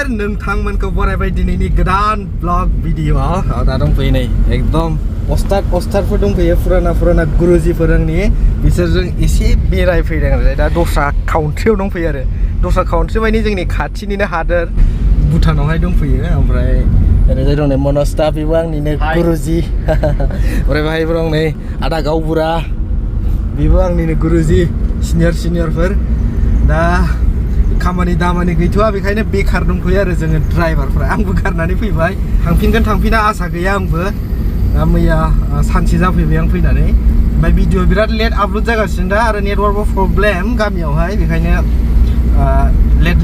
नोंथांमोनखौ बरायबाय दिनैनि गोदान ब्लग भिडिअ'आव दा दंफैयो नै एकदम अस्तादफोर दंफैयो फुराना गुरुजिफोर आंनि बिसोरजों एसे बेरायफैदों आरो दा दस्रा काउन्ट्रियाव दंफैयो आरो दस्रा काउन्ट्रि माने जोंनि खाथिनिनो हादोर भुटानावहाय दंफैयो ओमफ्राय ओरैजाय दं नै मनस्ता बेबो आंनिनो गुरुजि ओमफ्राय बाहायबो दं नै आदा गावबुरा बेबो आंनिनो गुरुजि सिनियरफोर दा खामानि दामानि गैथ'आ बेखायनो बेखार दंथ'यो आरो जोङो ड्राइभारफ्रा आंबो गारनानै फैबाय थांफिना आसा गैया आंबो दा मैया सानसे जाफैबाय आं फैनानै ओमफ्राय भिडिअ बिराद लेट आपल'ड जागासिनो दा आरो नेटवर्कबो प्रब्लेम गामियावहाय बेखायनो लेट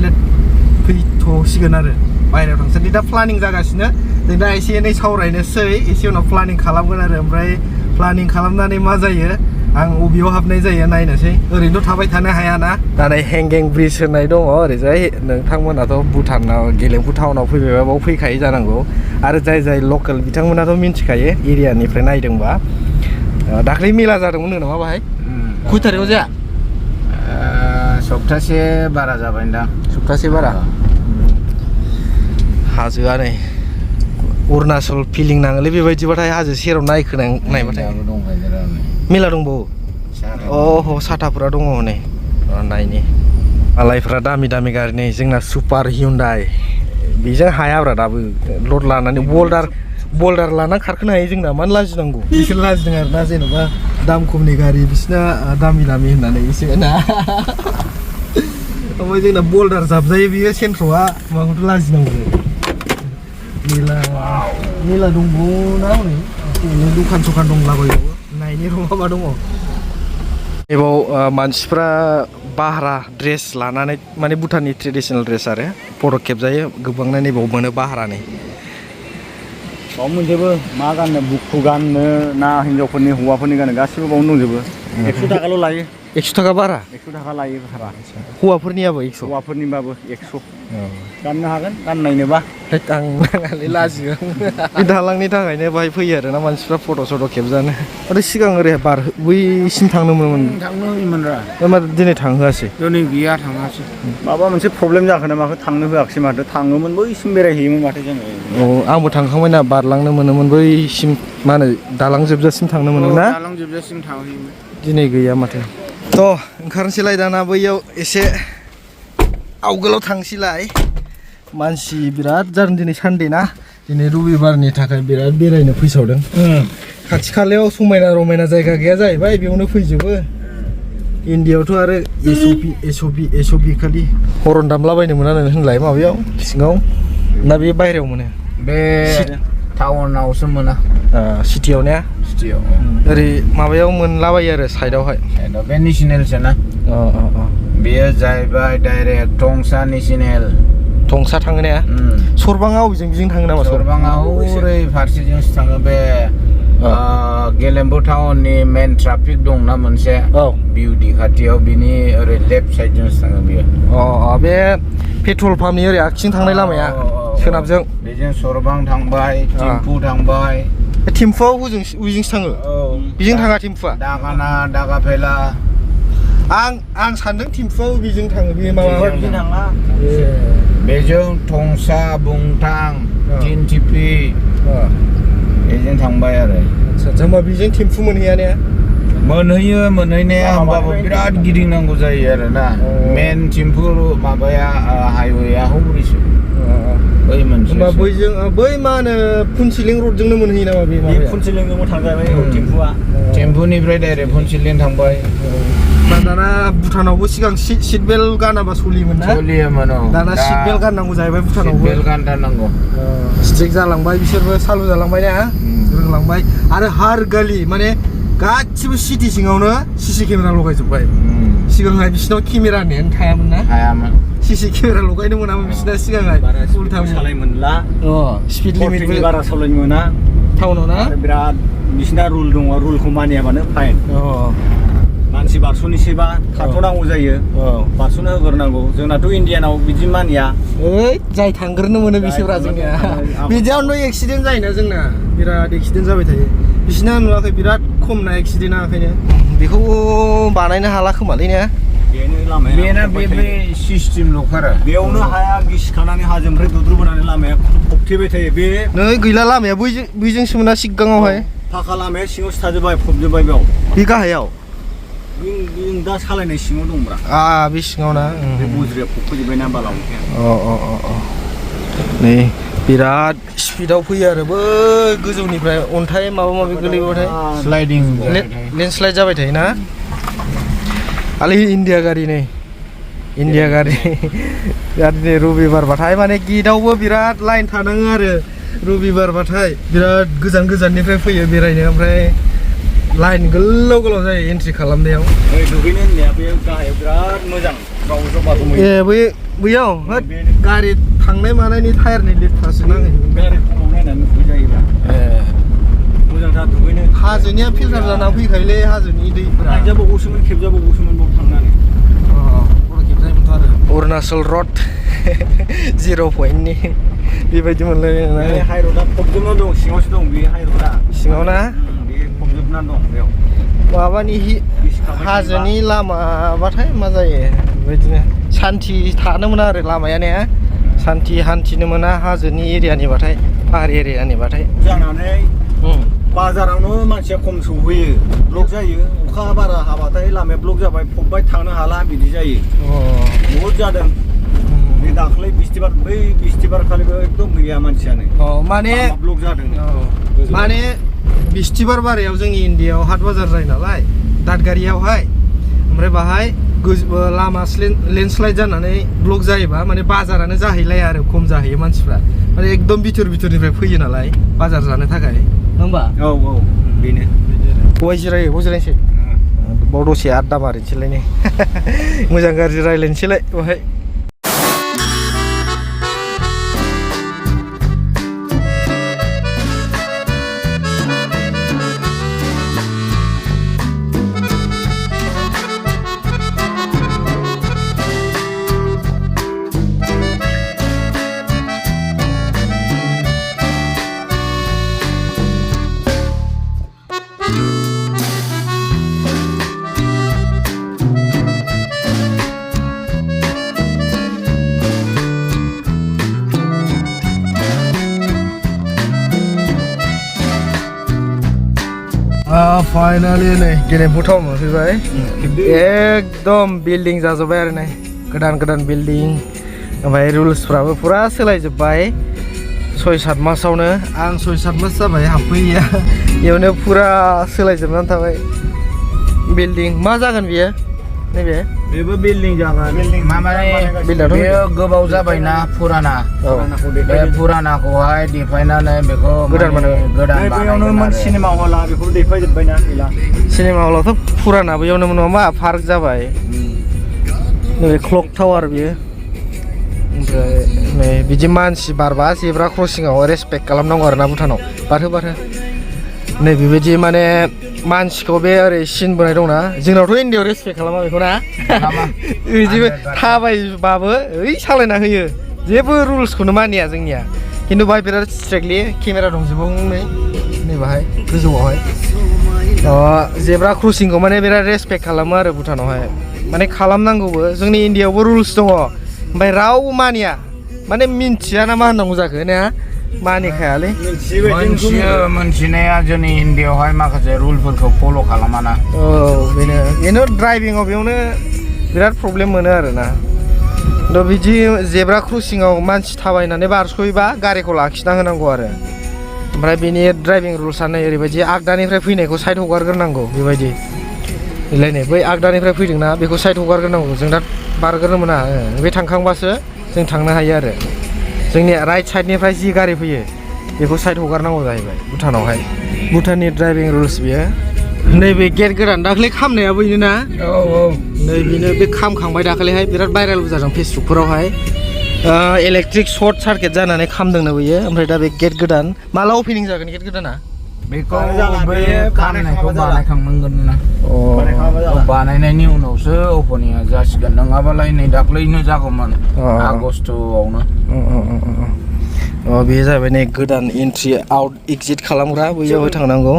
फैथ'सिगोन आरो बायहेरायाव थांसै दा प्लानिं जागासिनो जों दा एसे एनै सावरायनोसै एसे उनाव प्लानिं खालामगोन आरो ओमफ्राय प्लानिं खालामनानै मा जायो आं अबेयाव हाबनाय जायो नायनोसै ओरैनोथ' थाबाय थानो हायाना दा नै हेंगें ब्रिज होननाय दङ ओरैजाय नोंथांमोनाथ' भुटानाव गेलेमफु टाउनाव फैबायबा बाव फैखायो जानांगौ आरो जाय लकेल बिथांमोनाथ' मिन्थिखायो एरियानिफ्राय नायदोंबा दाख्लै मेला जादोंमोन नामा बाहाय खय थारिखआव जाया सप्तासे बारा जाबाय दा सप्तासे बारा हाजोआ नै अरुणाचल फिलिं नाङोलै बेबायदिबाथाय हाजो सेराव नायबाथाय मेला दंबावो अह साथाफोरा दङ नै नायनि मालायफ्रा दामि गारि नै जोंना सुपार हिउन्डाइ बेजों हायाब्रा दाबो लड लानानै बल्डार लानानै खारखोनो हायो जोंना मानो लाजिनांगौ बिसोर लाजिदों आरो ना जेन'बा दाम खमनि गारि बिसिना दामि होननानै एसे ना ओमफ्राय जोंना बल्डार जाबजायो बियो सेन्ट्र'आ माखौथ' लाजिनांगौ मेला दंबावो ना हनै दखान दंलाबायो नायनि रङा दङ एबाव मानसिफ्रा भारा ड्रेस लानानै माने भुटाननि ट्रेडिसनेल ड्रेस आरो फट' खेबजायो गोबांनो नैबाव मोनो भारानि बाव मोनजोबो मा गाननो बुखु गाननो ना हिन्जावफोरनि हौवाफोरनि गाननो गासिबो बावनो दंजोबो 100 थाखाल' लायो 100 थाखा भारा 100 थाखा लायो भारा हौवाफोरनियाबो 100 हौवाफोरनिबाबो 100 गाननो हागोन गाननायनोबा आं नाङालै लाजियो बे दालांनि थाखायनो बाहाय फैयो आरो ना मानसिफ्रा फट' खेबजानो आरो सिगां ओरै बैसिम थांनो होयोमोनरा दिनै थांहोआसै दिनै गैया थाङासै माबा मोनसे प्रब्लेम जाखो ना माखो थांनो होआखिसै माथो थाङोमोन बैसिम बेरायहैयोमोन माथो जोङो औ आंबो थांखांबाय ना बारलांनो मोनोमोन बैसिम मा होनो दालां जोबजासिम थांनो मोनो ना दालां जोबजासिम थांहैयोमोन दिनै गैया माथो थ' ओंखारनोसैलाय दाना बैयाव एसे आवगोलाव थांसैलाय मानसि बिराद जादों दिनै सानडे ना दिनै रबिबारनि थाखाय बिराद बेरायनो फैसावदों खाथि खालायाव समायना रमायना जायगा गैया जाहैबाय बेयावनो फैजोबो इन्डियायावथ' आरो एस'पि खालि हरन दामलाबायनो मोना होनलाय माबायाव सिङाव ना बे बायहेरायाव मोनो बे टाउनावसो मोना सिटियाव ने सिटियाव ओरै माबायाव मोनलाबायो आरो साइडआवहाय बे नेसनेलसो ना बेयो जाहैबाय डाइरेक्ट टंसा नेसनेल टंसा थाङो ने सरबाङा अबेजों थाङो नामा सरबाङा ओरै फारसेजोंसो थाङो बे गेलेमफु टाउननि मेन ट्राफिक दंना मोनसे बिउटि खाथियाव बिनि ओरै लेफ्ट साइडजोंसो थाङो बियो बे पेट्रल पाम्पनि ओरै आगसिजों थांनाय लामाया सोनाबजों बेजों सरबां थांबाय थिम्फु थांबाय थिम्फुआव ओजोंसो थाङो बेजों थाङा थिम्फुआ दागाफेला आं सानदों थिम्फुआव बेजों थाङो बे माबा थाङा बेजों टंसा बुंथां थिनथिपि बेजों थांबाय आरो होमबा बेजों थिम्फु मोनहैया ने मोनहैयो मोनहैनाया होमबाबो बिराद गिदिंनांगौ जायो आरो ना मेन थिम्फु माबाया हाइवेया हौब्रैसो बै मोनसे होमबा बैजों बै मा होनो फुनसिलिं रडजोंनो मोनहैयो नामा बे माबाया फुनसिलिंजोंबो थांजाबाय थिम्फुआ थिम्फुनिफ्राय डाइरेक्ट फुनसिलिं थांबाय दाना भुटानावबो सिगां सिट बेल्ट गानाबा सोलियोमोन ना सोलियोमोन दाना सिट बेल्ट गाननांगौ जाहैबाय भुटानावबो सिट बेल्ट गानथारनांगौ स्ट्रिक जालांबाय बिसोरबो सालु जालांबाय ना रोंलांबाय आरो हार गालि माने गासिबो सिटि सिङावनो सिसि केमेरा लगायजोब्बाय सिगांहाय बिसिनाव केमेरानियानो थायामोन ना सिसि केमेरा लगायनो मोनामोन बिसिना सिगांहाय उल्था सालायमोनला स्पिड लिमिटबो बारा सालायनो मोना टाउनाव ना बिराद बिसिना रुल दङ रुलखौ मानियाबानो फाइन मानसि बारस'नोसैबा थाथ'नांगौ जायो बारस'नो होग्रोनांगौ जोंनाथ' इण्डियानाव बिदि मानिया जाय थांग्रोनो मोनो बिसोरब्रा जोंनिया बिदियावनो एक्सिडेन्ट जायोना जोंना बिराद एक्सिडेन्ट जाबाय थायो बिसिना नुवाखै बिराद खम ना एक्सिडेन्टआ ओंखायनो बेखौ बानायनो हाला खोमालै ने बेनो लामाया बे सिस्टेम ल'खारा बेयावनो हाया गिसिखानानै हाजोनिफ्राय थेबाय थायो बे नै गैला लामाया बैजोंसो मोना सिगाङावहाय फाखा लामाया सिङाव थाजोबबाय फबजोबबाय बेयाव बे गाहायाव जों दा सालायनाय सिङाव दंब्रा बे सिङाव ना बे बुज्रिया फबजोबबायना बाला नै बिराद स्पिडाव फैयो आरो बै गोजौनिफ्राय अन्थाइ माबा माबि गोलैबाथाय स्लाइडिं लेन्डस्लाइड जाबाय थायोना आलै इन्डिया गारि नै इन्डिया गारि बिराद नै रबिबारबाथाय माने गेटआवबो बिराद लाइन थानाङो आरो रबिबारबाथाय बिराद गोजान गोजाननिफ्राय फैयो बेरायनो ओमफ्राय लाइन गोलाव गोलाव जायो एन्ट्रि खालामनायाव दुगैनो होननाया बे गाहायाव बिराद मोजां बैयाव गारि थांनाय मानायनि टायारनि लिटारसो नाङो गारि खमाव नायनानै दुगैजायोब्रा मोजांथार दुगैनो हाजोनिया फिल्टार जाना फैखायोलै हाजोनि दैफोरा खेबजाबावगौसोमोन बाव थांनानै खेबजायोमोनथ' आरो अरुणाचल रड 0 पइन्टनि बेबायदि मोनलाय हाइरडआ फबजोबना दं सिङावसो दं बे हाइरडआ सिङाव ना बे फबजोबनानै दं बेयाव माबानि हाजोनि लामाबाथाय मा जायो बेबायदिनो सान्थि थानो मोना आरो लामाया ने सान्थि हान्थिनो मोना हाजोनि एरियानिबाथाय पाहार एरियानिबाथाय जानानै बाजारावनो मानसिया खम सौहैयो ब्लक जायो अखा बारा हाबाथाय लामाया ब्लक जाबाय फबबाय थांनो हाला बिदि जायो बहुद जादों बे दाख्लै बिस्थिबार खालिबो एकदम गैया मानसियानो माने ब्लक जादों माने बिस्थिबार बारायाव जोंनि इन्डियायाव हाट बाजार जायो नालाय दादगारियावहाय ओमफ्राय बाहाय लामा लेन्डस्लाइड जानानै ब्लक जायोबा माने बाजारानो जाहैलाया आरो खम जाहैयो मानसिफ्रा माने एकदम बिथोरनिफ्राय फैयो नालाय बाजार जानो थाखाय होमबा बेनो बहाय जिरायो बहाय जिरायनोसै बाव दसे आड्डा मारिनोसैलाय ने मोजां गाज्रि रायज्लायनोसैलाय बहाय फाइनाली नै गेलेमफु टाउन मोनफैबाय एकदम बिल्डिं जाजोब्बाय आरो नै गोदान बिल्डिं ओमफ्राय रुल्सफ्राबो पुरा सोलायजोब्बाय 6-7 मासावनो आं 6-7 मास जाबाय हाबफैया बेयावनो पुरा सोलायजोबनानै थाबाय बिल्डिं मा जागोन बियो नैबे बेबो बिल्डिं जागोन बेयो गोबाव जाबायना फुराना बे फुरानाखौहाय देफायनानै बेखौ गोदान बानायगोन सिनेमा हला बेखौ देफायजोब्बायना गैला सिनेमा हलाथ' फुराना बेयावनो नङा मा पार्क जाबाय नैबे क्लक टावार बियो ओमफ्राय नै बिदि मानसि बारबा जेब्रा क्रसिंआव रेसपेक्ट खालामनांगौ आरोना भुटानाव बारहो नै बेबायदि माने मानसिखौ बे ओरै सिन बोनाय दंना जोंनावथ' इन्डियायाव रेसपेक्ट खालामा बेखौ ना बिदिबो थाबायबाबो ओइ सालायना होयो जेबो रुल्सखौनो मानिया जोंनिया खिन्थु बाहाय बिराद स्ट्रिक्टलि केमेरा दंजोबो नै बाहाय गोजौआवहाय जेब्रा क्रसिंखौ माने बिराद रेसपेक्ट खालामो आरो भुटानावहाय माने खालामनांगौबो जोंनि इन्डियायावबो रुल्स दङ ओमफ्राय रावबो मानिया माने मिन्थिया ना मा होननांगौ जाखो ना मानिखायालै मोनथिनाया जोंनि इन्डियायावहाय माखासे रुलफोरखौ फल' खालामाना बेनो ड्राइभिंआव बेयावनो बिराद प्रब्लेम मोनो आरोना बिदि जेब्रा क्रसिंआव मानसि थाबायनानै बारस'योबा गारिखौ लाखिना होनांगौ आरो ओमफ्राय बेनि ड्राइभिं रुल्सआनो ओरैबायदि आगदानिफ्राय फैनायखौ साइड हगारग्रोनांगौ बेबायदि नै बै आगदानिफ्राय फैदोंना बेखौ साइड हगारग्रोनांगौ जों दा बारग्रोनो मोना बे थांखांबासो जों थांनो हायो आरो जोंनि राइट साइडनिफ्राय जि गारि फैयो बेखौ साइड हगारनांगौ जाहैबाय भुटानावहाय भुटाननि ड्राइभिं रुल्स बियो नैबे गेट गोदान दाख्लै खामनाया बेनो ना नै बेनो बे खामखांबाय दाख्लैहाय बिराद भाइरेलबो जादों फेसबुकफोरावहाय इलेक्ट्रिक सर्ट सार्किट जानानै खामदोंनो बेयो ओमफ्राय दा बे गेट गोदान माला अपेनिं जागोन गेट गोदाना बेखौ खामनायखौ बानायखांनांगोन ना बानायनायनि उनावसो अपेनिंआ जासिगोन नङाबालाय नै दाख्लैनो जागौमोन आगस्टआवनो बेयो जाबाय नै गोदान एन्ट्रि आउट एक्जिट खालामग्रा बैयावहाय थांनांगौ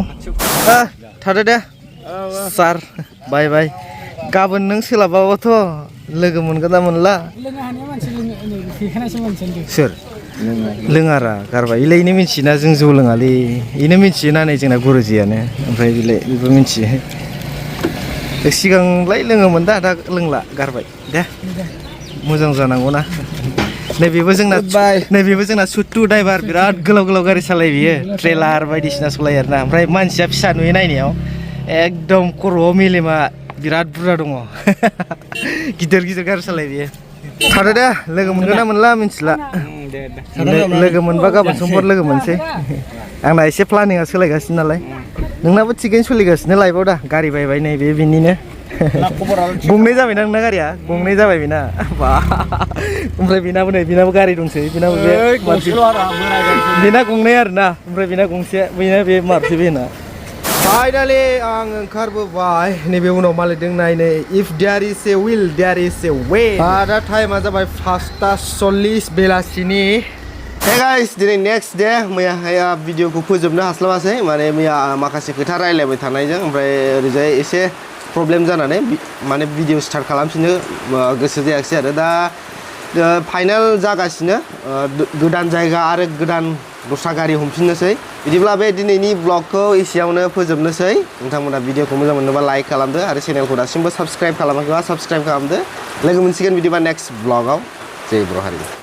थादो दे सार बाय बाय गाबोन नों सोलाबाबाथ' लोगो मोनगोन ना मोनला सोर लोङारा गारबाय इलाय इनो मिथियोना जों जौ लोङालै इनो मिथियोना नै जोंना गुरुजियानो ओमफ्राय बिलाय बेबो मिथियो सिगांलाय लोङोमोन दा लोंला गारबाय दे मोजां जानांगौना नैबेबो जोंना सुट्टु ड्राइभार बिराद गोलाव गारि सालायो बियो ट्रेलार बायदिसिना सालायो आरोना ओमफ्राय मानसिया फिसा नुयो नायनायाव एकदम खर'आव मेलेमा बिराद बुरजा दङ गिदिर गारि सालायो बियो थादो दे लोगो मोनगोन ना मोनला मिथिला लोगो मोनबा गाबोन समफोर लोगो मोनसै आंना एसे प्लानिंआ सोलायगासिनो नालाय नोंनाबो थिगैनो सोलिगासिनो लाइफआव दा गारि बायबाय नै बे बिनिनो गंनै जाबायना नोंना गारिया गंनै जाबाय बेना ओमफ्राय बेनाबो गारि दंसै बेनाबो बेना गंनै आरोना ओमफ्राय बेना गंसे बेना बे मारुति बेना फाइनालि आं ओंखारबोबाय नैबे उनाव मालिकदों नायनै if there is a will there is a way दा टाइमा जाबाय 5:40 बेलासिनि हे गाइस दिनै नेक्स्ट डे मैयाहाय भिडिअखौ फोजोबनो हास्लाबासै माने मैया माखासे खोथा रायलायबाय थानायजों ओमफ्राय ओरैजाय एसे प्रब्लेम जानानै माने भिडिअ स्टार्ट खालामफिननो गोसो जायाखिसै आरो दा फाइनाल जागासिनो गोदान जायगा आरो गोदान दस्रा गारि हमफिननोसै बिदिब्ला बे दिनैनि ब्लगखौ एसेयावनो फोजोबनोसै नोंथांमोना भिडिअखौ मोजां मोनोबा लाइक खालामदो आरो चेनेलखौ दासिमबो साबस्क्राइब खालामाखैबा साबस्क्राइब खालामदो लोगो मोनसिगोन बिदिबा नेक्स्ट ब्लगाव जय बर' हारि